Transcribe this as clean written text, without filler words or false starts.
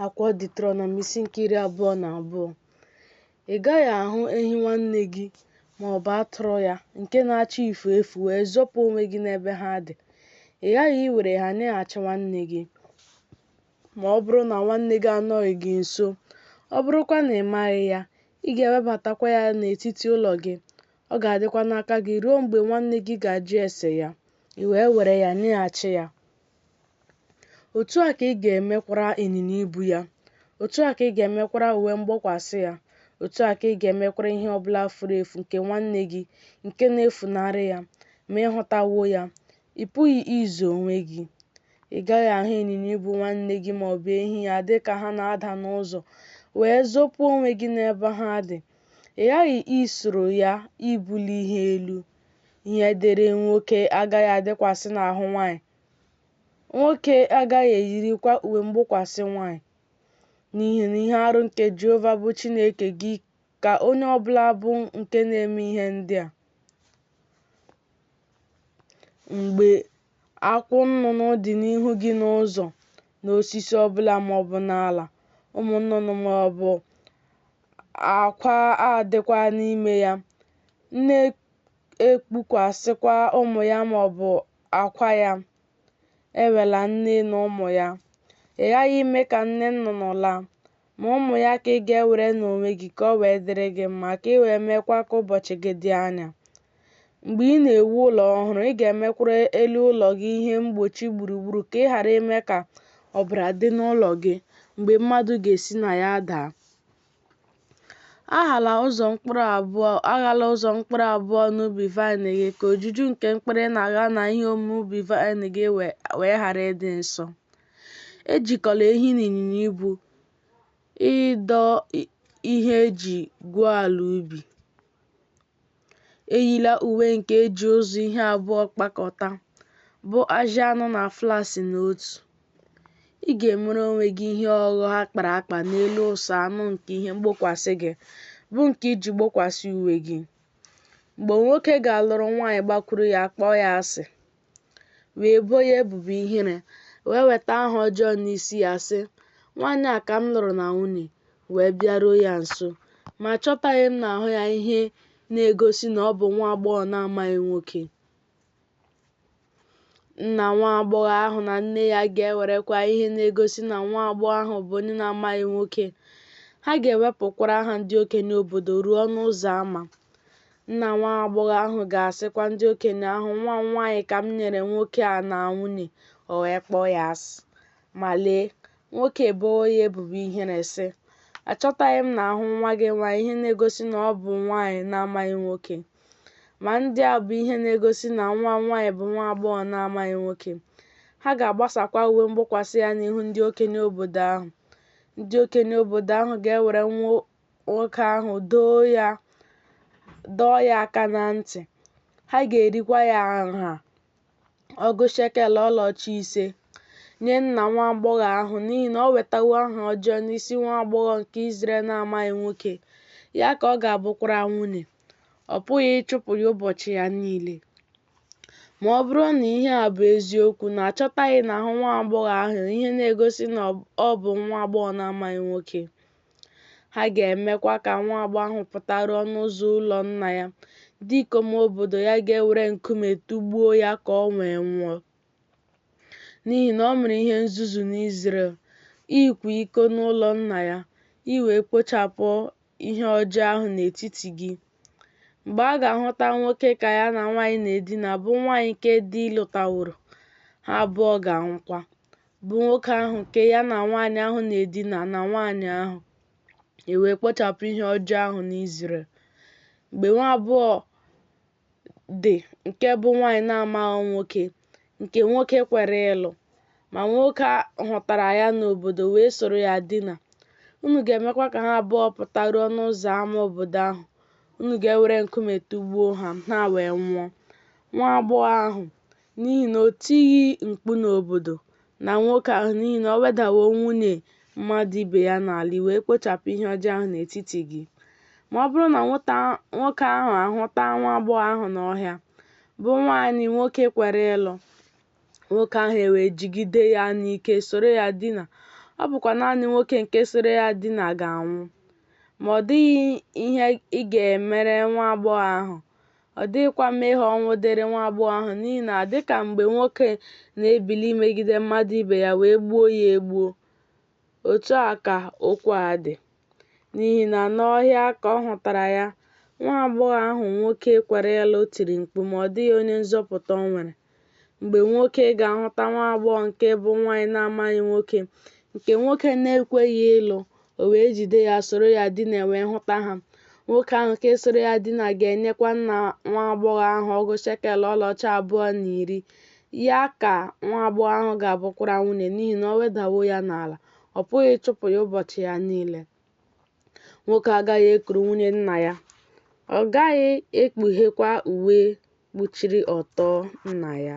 Akwụkwọ Deuterọnọmi isi nke 22. Ị gaghị ahụ ehi nwanne gị ma ọ bụ atụrụ ya nke na-achọ ifu efu wee zopụ onwe gị n'ebe ha dị. Ị ghaghị iwere ha nyeghachi nwanne gị. Ma ọ bụrụ na nwanne gị anọghị gị nso, ọ bụrụkwa na ị maghị ya, ị ga-ewebatakwa ya n'etiti ụlọ gị, ọ ga-adịkwa n'aka gị ruo mgbe nwanne gị ga-ajụ ese ya, i wee were ya nyeghachi ya. Otu a ka ị ga-emekwara ịnyịnya ibu ya, otu a ka ị ga-emekwara uwe mgbokwasị ya, otu a ka ị ga-emekwara ihe ọ bụla furu efu nke nwanne gị nke na-efunarị ya, ma ị hụtawo ya, ị pụghị izo onwe gị. Ị gaghị ahụ ịnyịnya ibu nwanne gị ma ọ bụ ehi ya dị ka ha na-ada n'ụzọ, wee zopụ onwe gị n'ebe ha dị. Ị ghaghị isoro ya ibuli ha elu. Ihe dịrị nwoke agaghị adịkwasị n'ahụ nwanyị, nwoke agaghị eyirikwa uwe mgbokwasị nwanyị, n'ihi na ihe arụ nke Jehova bụ Chineke gị ka onye ọ bụla bụ nke na-eme ihe ndị a. Mgbe akwụ nnụnụ dị n'ihu gị n'ụzọ, n'osisi ọ bụla ma ọ bụ n'ala, ụmụ nnụnụ ma ọ bụ akwa adịkwa n'ime ya, na-ekpukwasịkwa ụmụ ya ma ọ bụ akwa ya, ewela nne na ụmụ ya. Ị ghaghị ime ka nne nnụnụ laa, ma ụmụ ya ka ị ga-ewere n'onwe gị ka o wee dịrị gị mma, ka e wee meekwa ka ụbọchị gị dị anya. Mgbe ị na-ewu ụlọ ọhụrụ, ị ga-emekwara elu ụlọ gị ihe mgbochi gburugburu ka ị ghara ime ka ọbara dị n'ụlọ gị mgbe mmadụ ga-esi na ya daa. Aghala ụzọ mkpụrụ abụọ n'ubi vaịn gị ka ojuju nke mkpụrụ ị na-agha na ihe omume ubi vaịn gị wee ghara ịdị nsọ. Ejikọla ehi na ịnyịnya ibu ịdọ ihe e ji gwuo ala ubi. Eyila uwe nke e ji ụzọ ihe abụọ kpakọta, bụ ajị anụ na flax n'otu. Ị ga-emere onwe gị ihe ọghọ a kpara akpa n'elu ụsọ anụ nke ihe mgbokwasị gị, bụ nke i ji gbokwasị uwe gị. Mgbe nwoke ga-alụrụ nwaanyị gbakwuru ya kpọọ ya asị, wee bo ya ebubo ihere, wee weta aha ọjọọ n'isi ya, sị, Nwaanyị a ka m lụrụ na nwunye, wee bịaruo ya nso, ma achọtaghị m n'ahụ ya ihe na-egosi na ọ bụ nwa agbọghọ na-amaghị nwoke. Nna nwa agbọghọ ahụ na nne ya ga-ewerekwa ihe na-egosi na nwa agbọghọ ahụ bụ onye na-amaghị nwoke. Ha ga-ewepụkwara ha ndị okenye obodo ruo ọnụ ụzọ ámá. Nna nwa agbọghọ ahụ ga-asịkwa ndị okenye ahụ, Nwa m nwaanyị ka m nyere nwoke a na nwunye, o wee kpọọ ya asị. Ma lee, nwoke ebowo ya ebubo ihere, sị, Achọtaghị m n'ahụ nwa gị nwaanyị ihe na-egosi na ọ bụ nwaanyị na-amaghị nwoke. Ma ndị a bụ ihe na-egosi na nwa m nwaanyị bụ nwa agbọghọ na-amaghị nwoke. Ha ga-agbasakwa uwe mgbokwasị ya n'ihu ndị okenye obodo ahụ. Ndị okenye obodo ahụ ga-ewere nwoke ahụ dọọ ya aka na ntị. Ha ga-erikwa ya nha ọgụ shekel ọlaọcha 5 nye nna nwa agbọghọ ahụ n'ihi na o wetawo aha ọjọọ n'isi nwa agbọghọ nke Izrel na-amaghị nwoke, ya ka ọ ga-abụkwara nwunye. Ọ pụghị ịchụpụ ya ụbọchị ya niile. Ma ọ bụrụ na ihe a bụ eziokwu, na achọtaghị n'ahụ nwa agbọghọ ahụ ihe na-egosi na ọ bụ nwa agbọghọ na-amaghị nwoke, ha ga-emekwa ka nwa agbọghọ ahụ pụta ruo ọnụ ụzọ ụlọ nna ya. Ndị ikom obodo ya ga-ewere nkume tụgbuo ya ka o wee nwụọ. N'ihi na o mere ihe nzuzu n'Izrel, ịkwa iko n'ụlọ nna ya, i wee kpochapụ ihe ọjọọ ahụ n'etiti gị. Mgbe a ga-ahụta nwoke ka ya na nwaanyị na-edina, bụ nwaanyị nke di lụtaworo, ha abụọ ga-anwụkwa, bụ nwoke ahụ nke ya na nwaanyị ahụ na-edina na nwaanyị ahụ, e wee kpochapụ ihe ọjọọ ahụ n'Izrel. Mgbe nwa agbọghọ dị nke bụ nwaanyị na-amaghị nwoke, nke nwoke kwere ịlụ, ma nwoke hụtara ya n'obodo wee soro ya dina, unu ga-emekwa ka ha abụọ pụta ruo ọnụ ụzọ ámá obodo ahụ, unu ga-ewere nkume tụgbuo ha, ha wee nwụọ. Nwa agbọghọ ahụ, n'ihi na o tighị mkpu n'obodo, na nwoke ahụ, n'ihi na o wedawo nwunye mmadụ ibe ya n'ala, i wee kpochapụ ihe ọjọọ ahụ n'etiti gị. Ma ọ bụrụ na nwoke ahụ ahụta nwa agbọghọ ahụ n'ọhịa, bụ nwaanyị nwoke kwere ịlụ, nwoke ahụ ewee jigide ya n'ike soro ya dina, Ọ bụkwa naanị nwoke nke soro ya dina ga-anwụ. Ma ọ dịghị ihe ị ga-emere nwa agbọghọ ahụ, ọ dịghịkwa mmehie ọnwụ dịịrị nwa agbọghọ ahụ, n'ihi na dị ka mgbe nwoke na-ebili imegide mmadụ ibe ya wee gbuo ya egbuo, otu a ka okwu a dị. N'ihi na n'ọhịa ka ọ hụtara ya, nwa agbọghọ ahụ nwoke kwere ịlụ tiri mkpu, ma ọ dịghị onye nzọpụta o nwere. Mgbe nwoke ga-ahụta nwa agbọghọ nke bụ nwanyị na-amaghị nwoke, nke nwoke na-ekweghị ịlụ, o wee jide ya, soro ya dina, e wee hụta ha, nwoke ahụ nke soro ya dina ga-enyekwa nna nwa agbọghọ ahụ ọgụ shekel ọlaọcha 20, ya ka nwa agbọghọ ahụ ga-abụkwara nwunye, n'ihi na o wedawo ya n'ala, ọ pụghị ịchụpụ ya ụbọchị ya niile. Nwoke agaghị ekuru nwunye nna ya, ọ gaghị ekpughekwa uwe kpuchiri ọtọ nna ya.